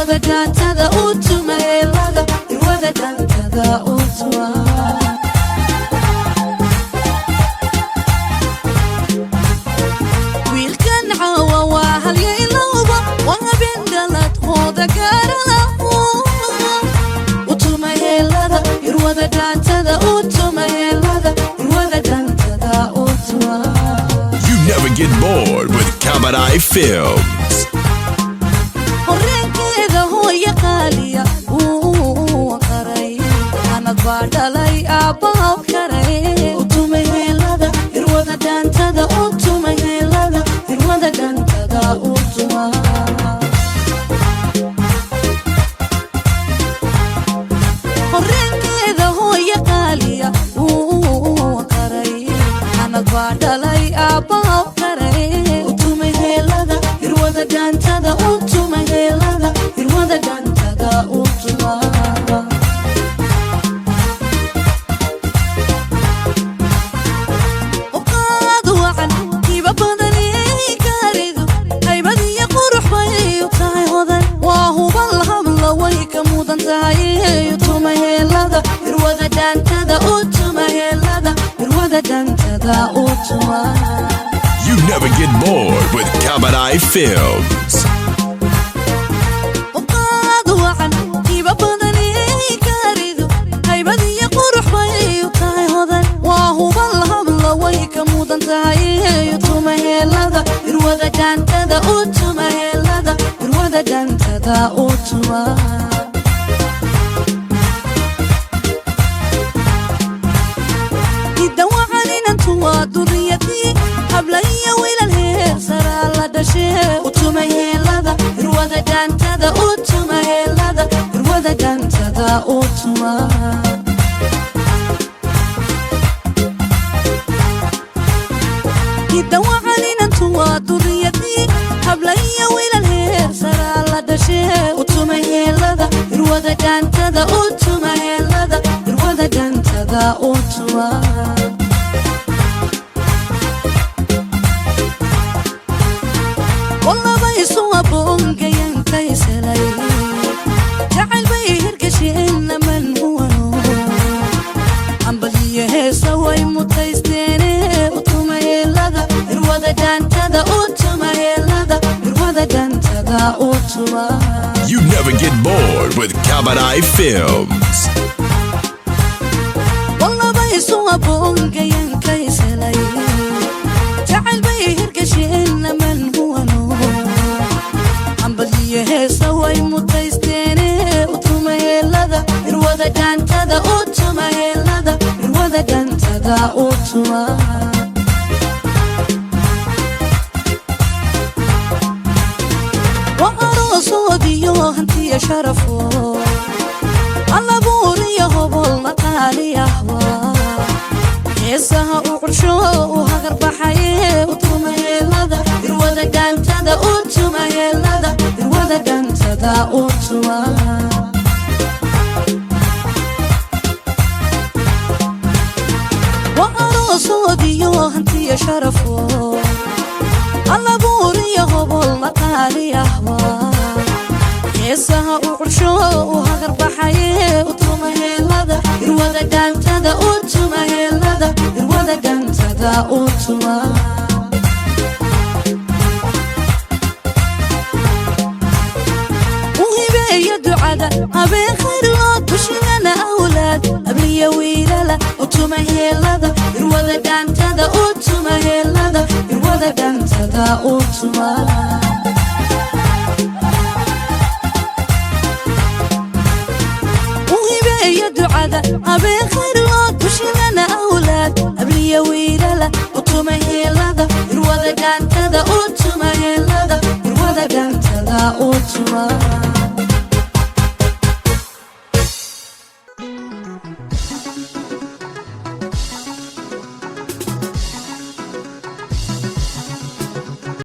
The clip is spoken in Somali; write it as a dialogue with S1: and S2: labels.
S1: Irwada dhaantada u tuma heelada, irwada dhaantada u tuma. Wiilkan caawa waa halyeelowba, waa habeen dhalad hooda gaaralahu. U tuma heelada, irwada dhaantada u tuma heelada, irwada dhaantada u tuma.
S2: You never get bored with Kabadai Films.
S1: Horeenkeeda hooya qaaliya uu qaray, anad baa dhalay aabbaha karay. U tuma heelada, irwada dhaantada u tuma heelada, irwada dhaantada u tuma. Horeenkeeda hooya qaaliya uu qaray, anad baa dhalay aabbaha karay. U tuma heelada, irwada dhaantada u tuma heelada, irwada dhaantada u tuma. Uqaad wacan hiba badanay gaaridu, haybad iyo qurux bay u tahay hodan. Waa hubal habla way ka mudan tahay. U tuma heelada, irwada dhaantada u tuma heelada, irwada dhaantada u tuma.
S2: You never get bored with Kabadai Films.
S1: Uqaad wacan hiba badanay gaaridu, haybad iyo qurux bay u tahay hodan. Waa hubal habla way ka mudan tahay. U tuma heelada, irwada dhaantada u tuma heelada, irwada dhaantada u tuma. Hidda wacan inantu waa duriyadii, habla iyo wiilal heer saraa la dhashee. U tuma heelada, irwada dhaantada u tuma heelada, irwada dhaantada u tuma. Hidda wacan inantu waa duriyadii, habla iyo wiilal heer saraa la dhashee. U tuma heelada, irwada dhaantada u tuma heelada, irwada dhaantada u tuma. Wallaba isu aboongayankayselay, jacayl bay hirgasheen laman huwano, ambaliyo heesa way mutaysteene. U tuma heelada, irwada dhaantada u tuma heelada, irwada dhaantada u tuma.
S2: You never get bored with Kabadai Films.
S1: Wallaba isu aboongayankayselay, jacayl bay hirgasheen laman huwano, ambaliyo heesa way mutaysteene. U tuma heelada, irwada dhaantada u tuma heelada, irwada dhaantada u tuma. Wa aroosoodiyo hantiya sharafo, alabuuriyo hobol maqaali ahwa, heesaha u cursho u hagarbaxaye. U tuma heelada, irwada dhaantada u tuma heelada, irwada dhaantada u tuma. Wa aroosoodiyo hantiya sharafo, alabuuriyo hobol maqaali ahwa, heesaha u cursho u hagarbaxaye. U tuma heelada, irwada dhaantada u tuma heelada, irwada dhaantada u tuma. U hibeeya ducada habeen khayr loo dushigana awlaad habliya wiilala. U tuma heelada, irwada dhaantada u tuma heelada, irwada dhaantada u tuma. U hibeeya ducada habeen khayr loo dushigana awlaad habliya wiilala. U tuma heelada, irwada dhaantada u tuma heelada, irwada dhaantada u tuma.